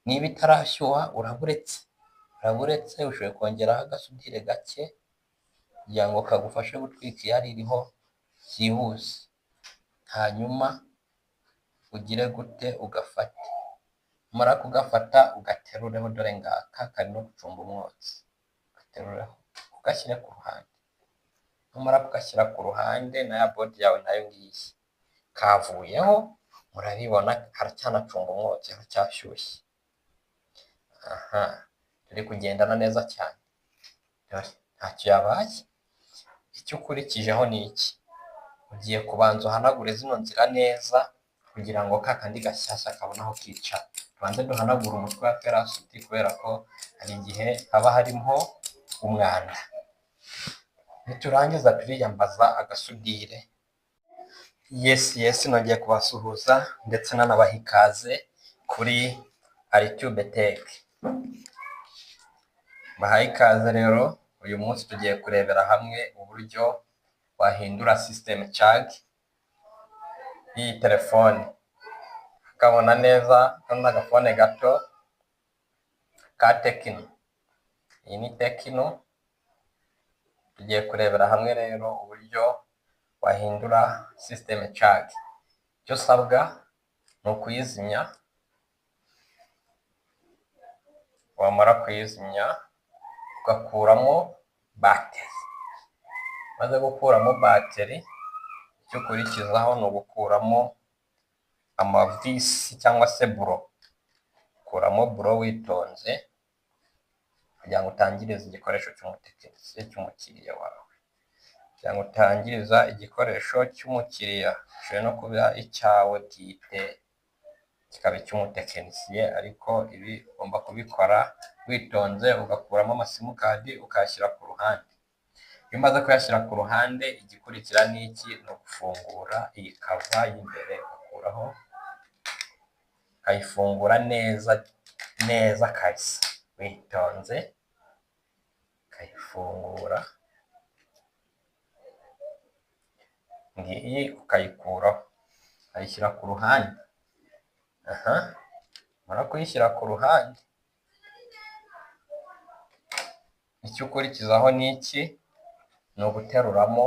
Niba itarashyuha uraburetse, uraburetse, ushoboye kongeraho agasudire gake kugira ngo kagufashe gutwika iyari iriho byihuse, hanyuma ugire gute? Ugafate, numara kugafata ugaterureho, dore ngaka kari no gucumba umwotsi, ugaterureho ugashyire ku ruhande. Numara kugashyira ku ruhande na ya bodi yawe nayo ngiyi kavuyeho, murabibona haracyanacumba umwotsi, haracyashyushye. Aha turi kugendana neza cyane, dore ntacyo yabaye. Icyo ukurikijeho ni iki? Ugiye kubanza uhanagure zino nzira neza kugira ngo ka kandi gashyashya kabone aho kicara. Tubanze duhanagure umutwe wa ferasuti kubera ko hari igihe haba harimo umwanda. Niturangiza turiyambaza agasudire. Yes yes, nongeye kubasuhuza ndetse nanabaha ikaze kuri Aritube Tech. Bahaye ikaze rero, uyu munsi tugiye kurebera hamwe uburyo wahindura system charge y'iyi telefone. Ukabona neza kano ni agafone gato ka Tecno. Iyi ni Tecno, tugiye kurebera hamwe rero uburyo wahindura system charge. Icyo usabwa ni ukuyizimya, wamara kuyizimya ugakuramo bateri. Umaze gukuramo bateri, icyo ukurikizaho ni ugukuramo amavisi cyangwa se buro. Ukuramo buro witonze kugira ngo utangiriza igikoresho cy'umutekinisiye cy'umukiriya wawe, kugira ngo utangiriza igikoresho cy'umukiriya, gishobora no kuba icyawe bwite kikaba icy'umutekinisiye, ariko ibi ugomba kubikora witonze, ugakuramo amasimukadi ukayashyira ku ruhande. Iyo umaze kuyashyira ku ruhande, igikurikira ni iki? Ni ugufungura iyi kava y'imbere, ugakuraho ukayifungura neza neza kabisa witonze, ukayifungura ngiyi, ukayikuraho ukayishyira ku ruhande. Aha, umara kuyishyira ku ruhande, icyo ukurikizaho ni iki? Ni uguteruramo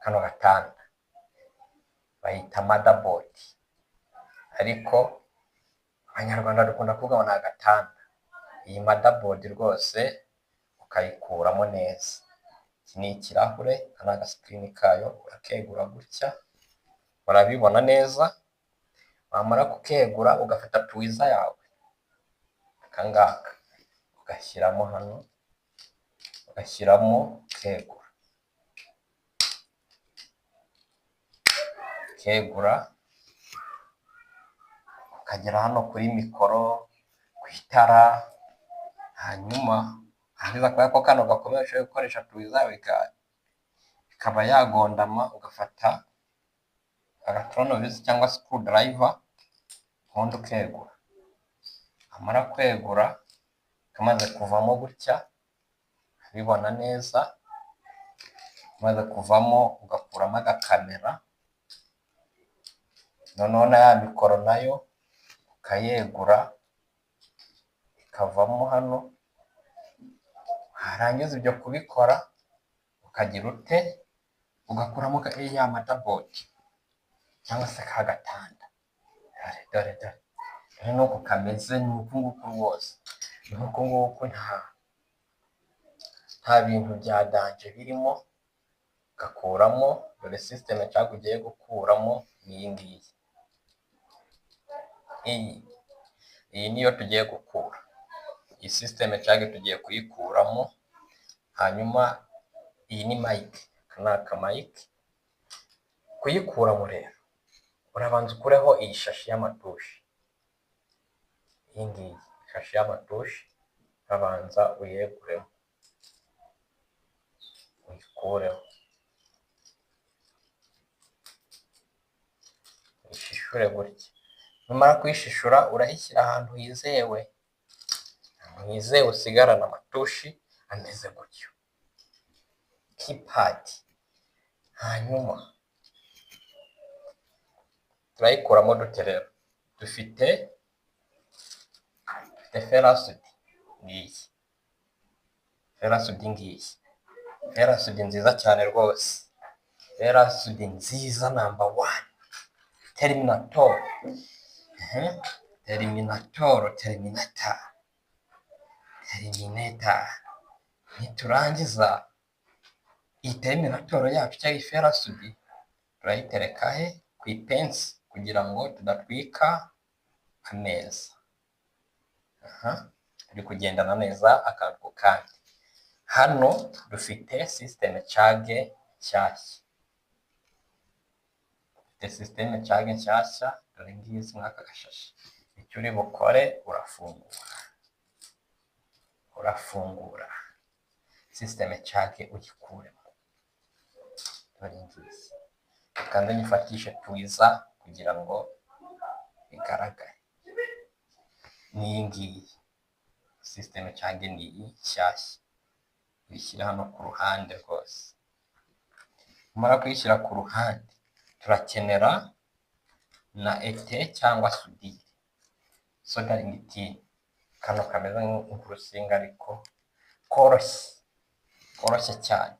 kano gatanda bayita motherboard, ariko Abanyarwanda dukunda kuvuga ngo ni agatanda. Iyi motherboard rwose ukayikuramo neza. Iki ni ikirahure, aka ni agasikirini kayo, urakegura gutya, urabibona neza. Wamara kukegura ugafata tuwiza yawe, aka ngaka, ugashyiramo hano, ugashyiramo ukegura, ukegura ukagera hano kuri mikoro, ku itara, hanyuma warangiza kubera ko kano gakomeye ushobora gukoresha tuwiza yawe ikaba yagondama, ugafata agatoronovisi cyangwa screwdriver ubundi ukegura. Wamara kwegura kamaze kuvamo gutya, urabibona neza, kamaze kuvamo ugakuramo agakamera, noneho na ya mikoro nayo ukayegura ikavamo hano. Warangiza ibyo kubikora ukagira ute? Ugakuramo ya motherboard cyangwa se ka gatanda. Dore dore dore dore nuko kameze, ni uku nguku rwose, ni uku nguku, nta bintu bya danje birimo. Ugakuramo, dore system nshaka ugiye gukuramo ni iyi ngiyi, iyi niyo tugiye gukura. Iyi system nshaka tugiye kuyikuramo. Hanyuma iyi ni mic, aka ni aka mic. Kuyikuramo rero urabanza ukureho iyi shashi y'amatushi, iyi ngiyi shashi y'amatushi urabanza uyeguremo, uyikureho, uyishishure gutya. Numara kuyishishura urayishyira ahantu hizewe, ahantu hizewe usigarana amatushi ameze gutyo, keypad. Hanyuma turayikuramo dute rero? Dufite Dufite fer à souder ngiyi, fer à souder ngiyi, fer à souder nziza cyane rwose, fer à souder nziza number one, Terminator, Terminator, Terminator, Terminator. Niturangiza iyi Terminator yacu cyangwa iyi fer à souder, turayitereka he? Ku ipensi kugira ngo tudatwika ameza. Aha turi kugendana neza akantu ku kandi. Hano dufite système charge nshyashya, dufite système charge nshyashya, dore ngizi muri aka gashashi. Icyo uri bukore, urafungura, urafungura système charge uyikuremo, dore ngizi. Reka nze nyifatishe tweezer kugira ngo bigaragare. Ni iyi ngiyi système charge, ni iyi nshyashya, uyishyire hano ku ruhande rwose. Numara kuyishyira ku ruhande, turakenera na étain cyangwa soudure, soldering tin, kano kameze nk'urusinga ariko koroshye, koroshye cyane.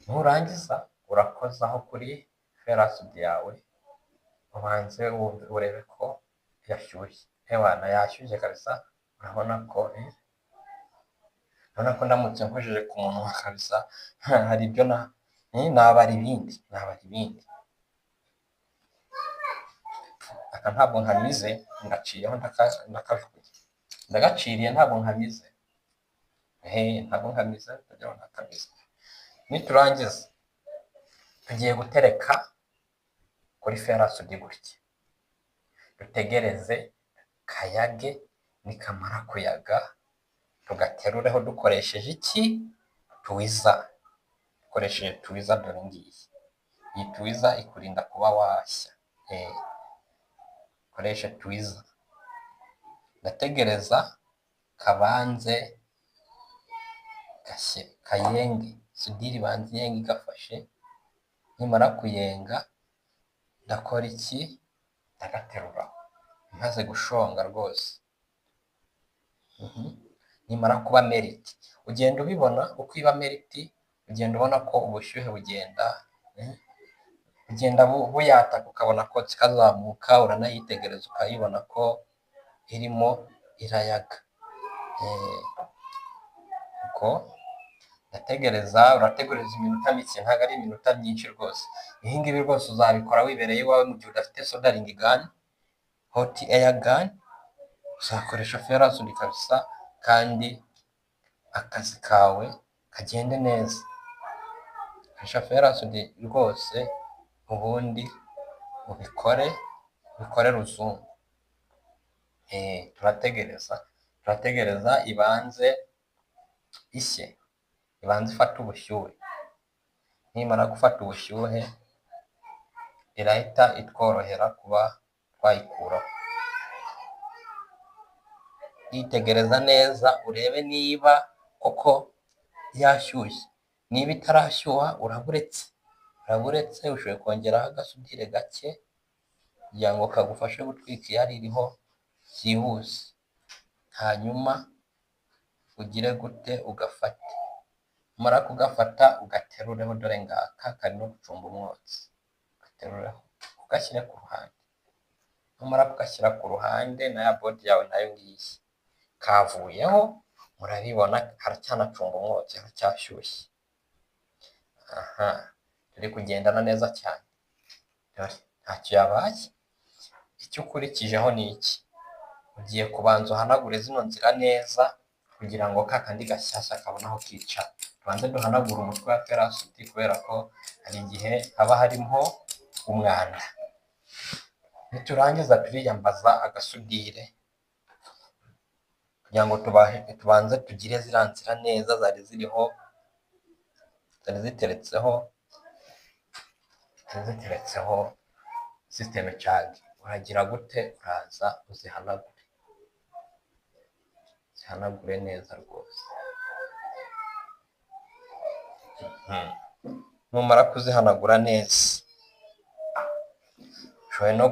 Nurangiza urakozaho kuri fer à souder yawe, ubanze urebe ko yashyushye. Ewana, yashyushye kabisa, urabona ko ndamutse nkojeje ku munwa kabisa, hari ibyo nabara ibindi, nabara ibindi. Aka ntabwo nkamize, ngaciyeho, ndakajugunya, ndagaciriye, ntabwo nkamize, ntabwo nkamize, ndagira ngo nakamize. Niturangiza tugiye gutereka kuri fer à souder gutya, dutegereze kayage. Nikamara kuyaga tugaterureho dukoresheje iki? Tweezer. Dukoresheje tweezer, dore ngiyi. Iyi tweezer ikurinda kuba washya. Koresha tweezer. Ndategereza kabanze gashye, kayenge, soudure ibanze iyenge igafashe. Nimara kuyenga ndakora iki? Ndagaterura maze gushonga rwose. Nimara kuba melt, ugenda ubibona uko iba melt, ugenda ubona ko ubushyuhe bugenda buyataka, ukabona kotsa ikazamuka, uranayitegereza ukayibona ko irimo irayaga. Ubwo ndategereza, urategereza iminota mike, ntabwo ari iminota myinshi rwose. Ibi ngibi rwose uzabikora wibereye iwawe mu gihe udafite soldering gun, hot air gun, uzakoresha fer à souder kabisa kandi akazi kawe kagende neza. Koresha fer à souder rwose, ubundi ubikore, ubikore ruzungu. Turategereza, turategereza ibanze ishye, ibanze ifate ubushyuhe. Nimara gufata ubushyuhe irahita itworohera kuba twayikuraho. Yitegereza neza urebe niba koko yashyushye. Niba itarashyuha uraba uretse, uraba uretse, ushoboye kongeraho agasudire gake kugira ngo kagufashe gutwika iyari iriho byihuse, hanyuma ugire gute? Ugafate. Numara kugafata ugaterureho, dore ngaka kari no gucumba umwotsi, ugaterureho ugashyire ku ruhande. Numara kugashyira ku ruhande, na ya board yawe nayo ngiyi kavuyeho, murabibona haracyanacumba umwotsi, haracyashyushye. Aha turi kugendana neza cyane, dore ntacyo yabaye. Icyo ukurikijeho ni iki? Ugiye kubanza uhanagure zino nzira neza kugira ngo ka kandi gashyashya kabone aho kicara. Tubanze duhanagure umutwe wa fer à souder kubera ko hari igihe haba harimo umwanda. Niturangiza turiyambaza agasudire kugira ngo tubanze tugire ziriya nzira neza zari ziriho, zari ziteretseho, zari ziteretseho système charge. Uragira gute? Uraza uzihanagure, uzihanagure neza rwose. Numara kuzihanagura neza, ushoboye no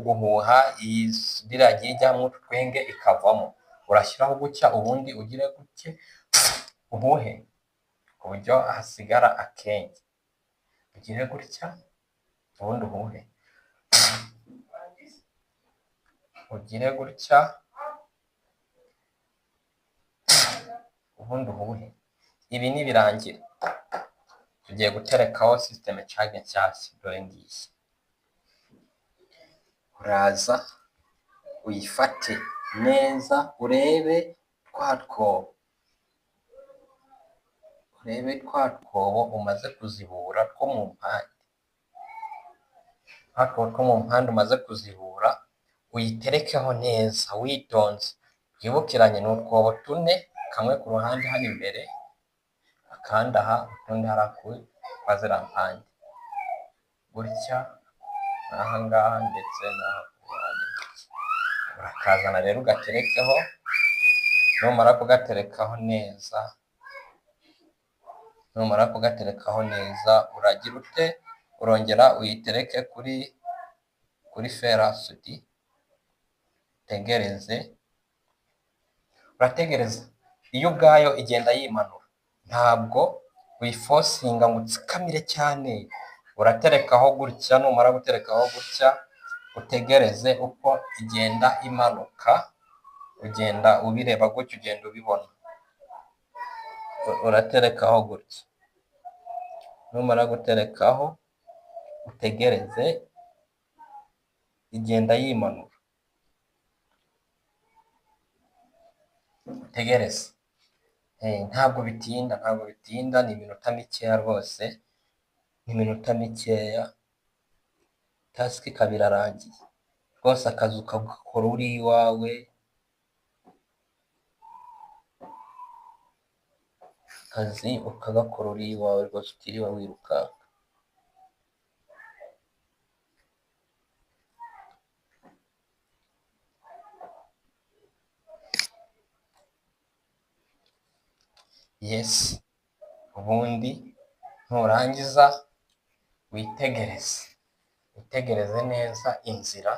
guhuha iyi soudure yagiye ijyamo utu twenge ikavamo. Urashyiraho gutya, ubundi ugire gutya uhuhe ku buryo hasigara akenge. Ugire gutya ubundi uhuhe, ugire gutya ubundi uhuhe. Ibi nibirangira tugiye guterekaho system charge nshyashya, dore ngiyi. Uraza uyifate neza, urebe twa twobo, urebe twa twobo umaze kuzibura two mu mpande, twa twobo two mu mpande umaze kuzibura, uyiterekeho neza witonze. Twibukiranye ni utwobo tune, kamwe ku ruhande hano imbere, akandi aha, utundi hariya kwa ziriya mpande, gutya n'aha ngaha ndetse n'aha ku ruhande gutya. Urakazana rero ugaterekeho, numara kugaterekaho neza, numara kugaterekaho neza uragira ute? Urongera uyitereke kuri fer à souder, utegereze, urategereza. Iyo ubwayo igenda yimanura, ntabwo uyiforcinga ngo utsikamire cyane. Uraterekaho gutya, numara guterekaho gutya utegereze uko igenda imanuka, ugenda ubireba gutya, ugenda ubibona. Uraterekaho gutya, numara guterekaho utegereze igenda yimanura, utegereze. Ntabwo bitinda, ntabwo bitinda, ni iminota mikeya rwose, ni iminota mikeya, task ikaba irarangiye. Rwose akazi ukagakora uri iwawe, akazi ukagakora uri iwawe rwose utiriwe wirukanka. Yes, ubundi nurangiza witegereze, witegereze neza inzira,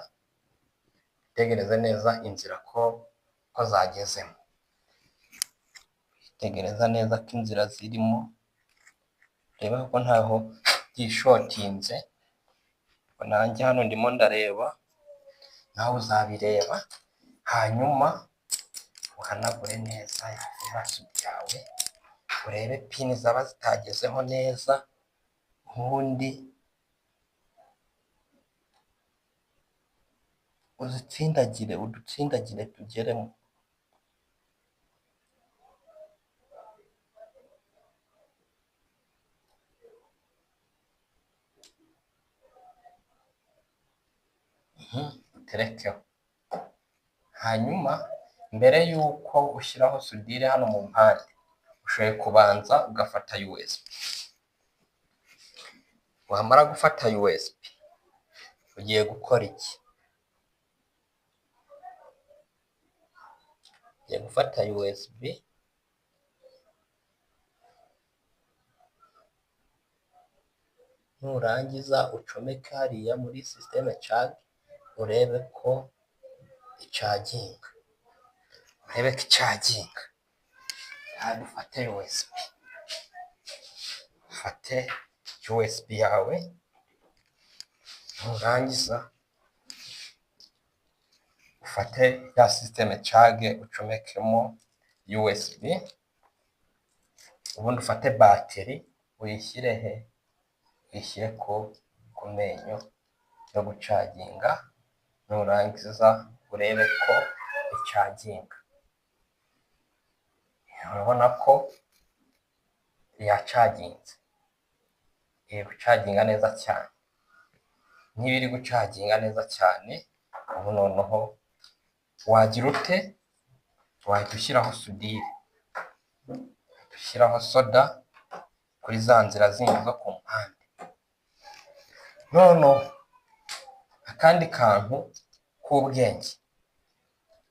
witegereze neza inzira ko zagezemo, witegereza neza ko inzira zirimo, urebe ko ntaho byishotinze. Nanjye hano ndimo ndareba, nawe uzabireba, hanyuma uhanagure neza ya fer à souder yawe, urebe pin zaba zitagezeho neza, ubundi uzitsindagire, udutsindagire tugeremo. Uterekeho. Hanyuma mbere y'uko ushyiraho soudure hano mu mpande, ushoboye kubanza ugafata USB. Wamara gufata USB, ugiye gukora iki? Ugiye gufata USB, nurangiza ucomeke hariya muri system charge, urebe ko icharginga, urebe ko icharginga. Aha dufate USB, ufate USB yawe, nurangiza ufate ya system charge ucomekemo USB, ubundi ufate bateri uyishyire he? Uyishyire ku menyo yo gucharginga, nurangiza urebe ko icharginga. Urabona ko yacharginze, iri gucharginga neza cyane. Niba iri gucharginga neza cyane, ubu noneho wagira ute? Wahita ushyiraho soudure, ushyiraho solder kuri za nzira zindi zo ku mpande. Noneho akandi kantu k'ubwenge,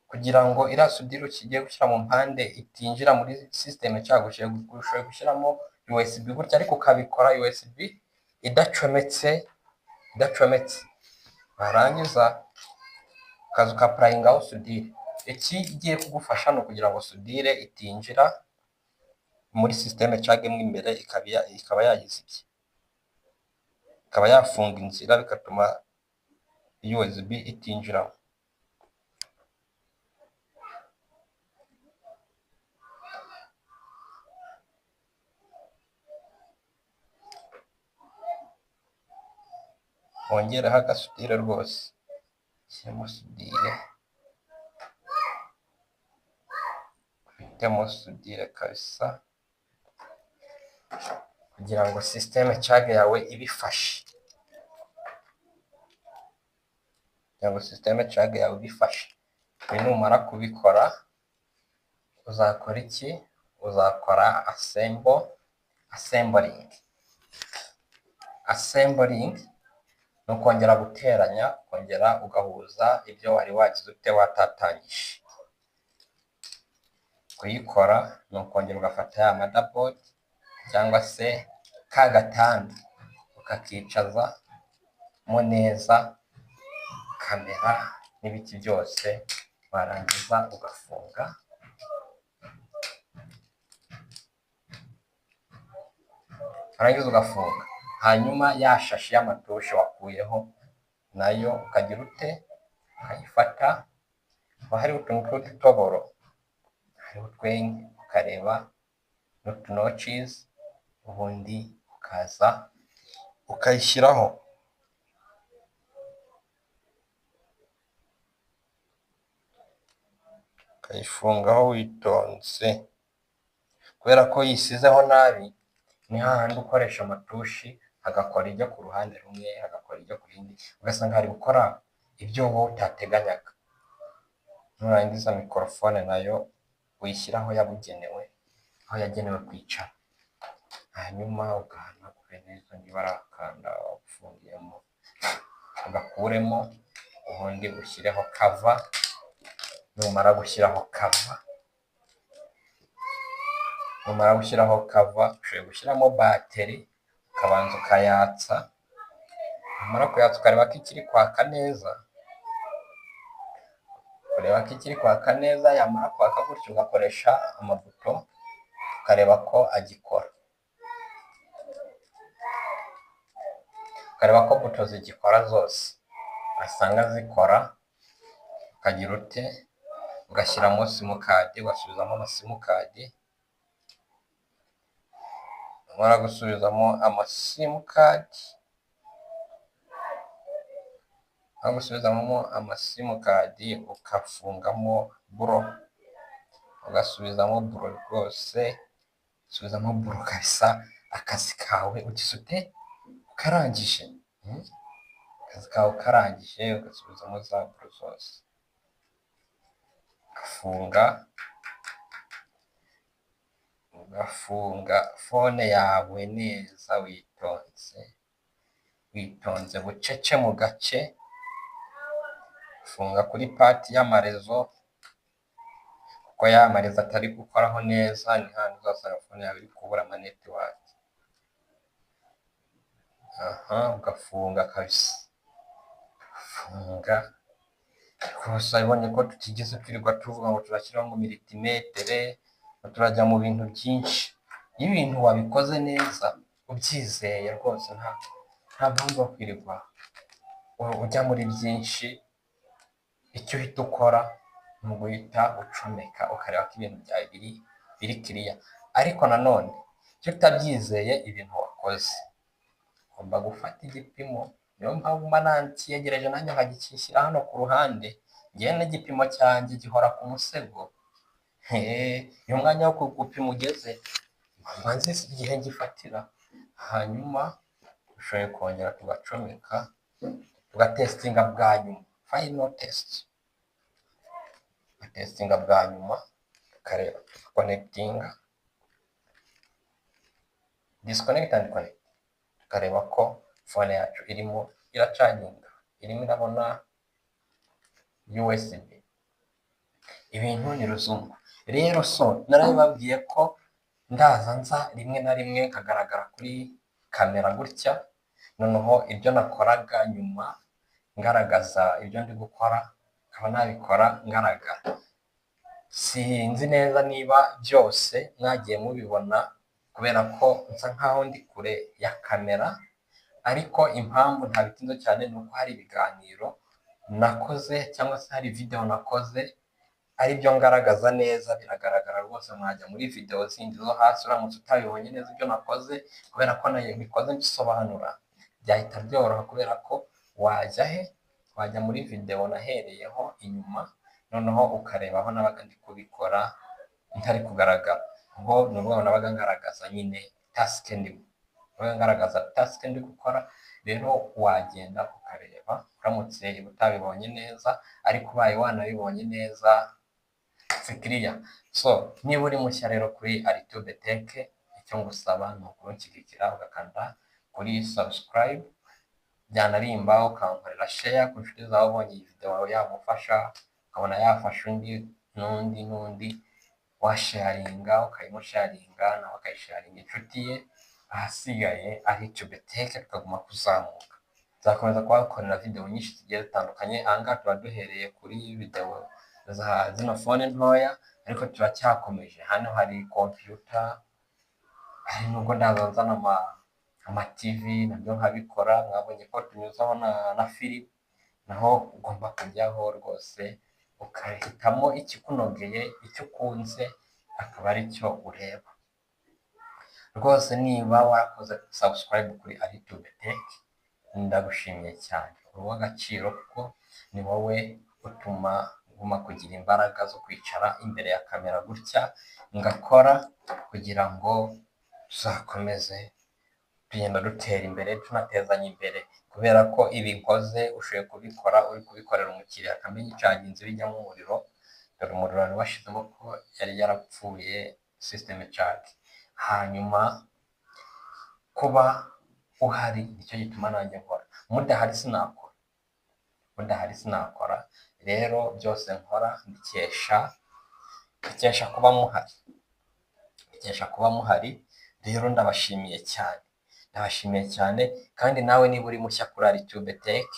kugira ngo iriya soudure ugiye gushyira mu mpande itinjira muri system cyangwa ushoboye gushyiramo USB gutya, ariko ukabikora USB idacometse, warangiza ukaza ukapplyingaho soudure. Iki igiye kugufasha ni ukugira ngo soudure itinjira muri système charge mo imbere, ikaba yayizibye, ikaba yafunga inzira, bigatuma USB itinjiramo. Wongereho agasudire rwose, shyiramo soudure, ufitemo soudure kabisa, kugira ngo système charge yawe ibifashe, kugira ngo système charge yawe ibifashe. Ibi numara kubikora uzakora iki? Uzakora assembling. Assembling ni ukongera guteranya, ukongera ugahuza ibyo wari wagize ute, watatanyije. Kuyikora ni ukongera ugafata ya motherboard cyangwa se ka gatanda, ukakicazamo neza, kamera n'ibiki byose, warangiza ugafunga. Warangiza ugafunga, hanyuma ya shashi y'amatushe wakuyeho nayo ukagira ute? Ukayifata, haba hariho utuntu tw'udutoboro, hariho utwenge, ukareba n'utunocizi, ubundi ukaza ukayishyiraho. Ukayifungaho witonze, kubera ko yisizeho nabi ni hahandi ukoresha amatushi agakora ibyo ku ruhande rumwe, agakora ibyo ku rindi, ugasanga hari gukora ibyo wowe utateganyaga. Nurangiza mikorofone nayo uyishyiraho yabugenewe, aho yagenewe kwicara, hanyuma ugahanagura neza, niba ari akanda wafungiyemo ugakuremo, ubundi ushyireho cover. Numara gushyiraho cover, ushoboye gushyiramo bateri, ukabanza ukayatsa, wamara kuyatsa ukareba ko ikiri kwaka neza, ureba ko ikiri kwaka neza, yamara kwaka gutyo ugakoresha amabuto ukareba ko agikora, ukareba ko buto zigikora zose, wasanga zikora ukagira ute? Ugashyiramo simukadi, ugasubizamo amasimukadi, wamara gusubizamo amasimukadi, wamara gusubizamo amasimukadi ugafungamo buro, ugasubizamo buro rwose, usubizamo buro kabisa, akazi kawe ugize ute? Ukarangije. Akazi kawe ukarangije, ugasubizamo za buro zose, ugafunga, ugafunga phone yawe neza witonze, witonze bucece mu gace, ufunga kuri part y'amarezo, kuko ya marezo atari gukoraho neza, ni hahandi uzasanga phone yawe iri kubura amanetiwake. Aha ugafunga kabisa, ugafunga rwose. Urabibonye ko tutigeze twirirwa tuvuga ngo turashyiraho ngo multimètre, ngo turajya mu bintu byinshi. Iyo ibintu wabikoze neza ubyizeye rwose, nta mpamvu yo kwirirwa ujya muri byinshi. Icyo uhita ukora ni uguhita ucomeka, ukareba ko ibintu byawe biri clear. Ariko nanone iyo utabyizeye ibintu wakoze, ugomba gufata igipimo. Niyo mpamvu mba nakiyegereje nanjye nkagishyira hano ku ruhande. Njyewe n'igipimo cyanjye gihora ku musego. Iyo umwanya wo gupima ugeze, mba nzi igihe gifatira, hanyuma dushoboye kongera tugacomeka, tugatestinga bwa nyuma, final test, tugatestinga bwa nyuma, tukareba, tugaconnectinga, disconnect and connect, tukareba ko phone yacu irimo iracharginga, irimo irabona USB. Ibintu ni ruzungu rero. So narabibabwiye ko ndaza nza rimwe na rimwe nkagaragara kuri kamera gutya, noneho ibyo nakoraga nyuma ngaragaza ibyo ndi gukora, nkaba nabikora ngaragara. Sinzi neza niba byose mwagiye mubibona, kubera ko nsa nkaho ndi kure ya kamera, ariko impamvu ntabitinze cyane ni uko hari ibiganiro nakoze cyangwa se hari video nakoze aribyo ngaragaza neza. Biragaragara rwose, mwajya muri video zindi zo hasi uramutse utabibonye neza ibyo nakoze, kubera ko nabikoze mbisobanura byahita byoroha, kubera ko wajya he? Wajya muri video nahereyeho inyuma, noneho ukareba aho nabaga ndi kubikora ntari kugaragara. Ubwo ni ukuvuga ngo nabaga ngaragaza nyine task ndimo, nabaga ngaragaza task ndi gukora. Rero wagenda ukareba uramutse utabibonye neza, ariko ubaye wanabibonye neza, c'est clear. So niba uri mushya rero kuri Aritube Tech, icyo ngusaba ni ukunshyigikira ugakanda kuri subscribe, byanarimba ukankorera share ku nshuti zawe. Ubonye iyi video yagufasha, ukabona yafasha undi n'undi n'undi, washaringa ukayimusharinga, nawe akayisharinga inshuti ye. Ahasigaye Aritube Tech tukaguma kuzamuka. Nzakomeza kubakorera video nyinshi zigiye zitandukanye. Aha ngaha tuba duhereye kuri video za zino phone ntoya, ariko turacyakomeje. Hano hari computer, hari nubwo ndaza nzana ama TV nabyo nkabikora. Mwabonye ko tunyuzaho na filime, naho ugomba kujyaho rwose ukahitamo ikikunogeye, icyo ukunze akaba ari cyo ureba. Rwose niba warakoze subscribe kuri Aritube Tech, ndagushimiye cyane, uri uw'agaciro, kuko ni wowe utuma nguma kugira imbaraga zo kwicara imbere ya kamera gutya ngakora, kugira ngo tuzakomeze tugenda dutera imbere, tunatezanya imbere, kubera ko ibi nkoze ushoboye kubikora uri kubikorera umukiriya, akamenya icaginze bijyamo umuriro. Dore umuriro wari washizemo ko yari yarapfuye system charge. Hanyuma kuba uhari nicyo gituma nanjye nkora. Mudahari sinakora, mudahari sinakora. Rero byose nkora mbikesha kuba muhari, mbikesha kuba muhari. Rero ndabashimiye cyane, ndabashimiye cyane. Kandi nawe niba uri mushya kuri Aritube Tech,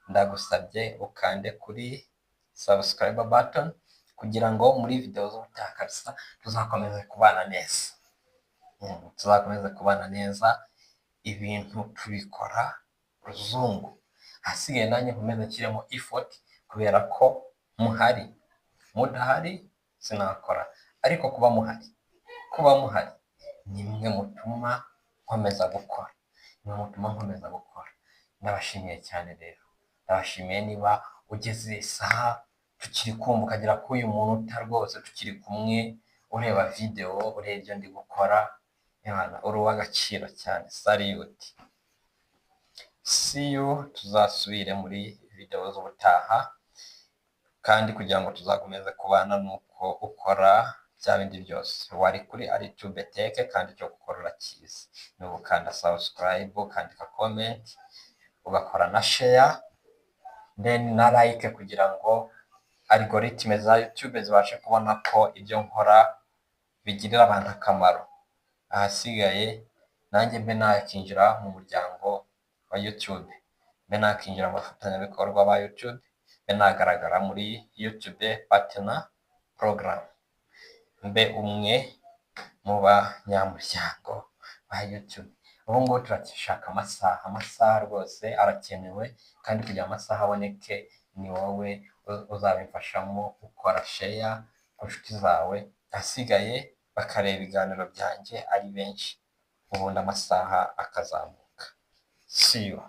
ndagusabye ukande kuri subscribe button kugira ngo muri video z'ubutaha kabisa tuzakomeze kubana neza. Tuzakomeze kubana neza, ibintu tubikora ruzungu. Ahasigaye nanjye nkomeze nshyiremo effort kubera ko muhari. Mudahari sinakora, ariko kuba muhari, kuba muhari ni mwe mutuma nkomeza gukora, ni mwe mutuma nkomeza gukora. Ndabashimiye cyane rero, ndabashimiye. Niba ugeze isaha tukiri kumva, ukagera kuri uyu munota rwose tukiri kumwe, ureba video, ureba ibyo ndi gukora, uri uw'agaciro cyane. Salute, see you. Tuzasubire muri video z'ubutaha. Kandi kugira ngo tuzakomeze kubana nuko ukora bya bindi byose. Wari kuri Aritube Tech, kandi icyo gukora urakizi, ni ugukanda subscribe, ukandika comment, ugakora na share, then na like, kugira ngo algorithm za YouTube zibashe kubona ko ibyo nkora bigirira abantu akamaro. Ahasigaye nanjye mbe nakinjira mu muryango wa YouTube, mbe nakinjira mu bafatanyabikorwa ba YouTube, mbe nagaragara muri YouTube Partner Program, mbe umwe mu banyamuryango ba YouTube. Ubu ngubu turacyashaka amasaha, amasaha rwose arakenewe, kandi kugira amasaha aboneke ni wowe uzabimfashamo ukora share ku nshuti zawe, ahasigaye bakareba ibiganiro byanjye ari benshi, ubundi amasaha akazamuka. See you.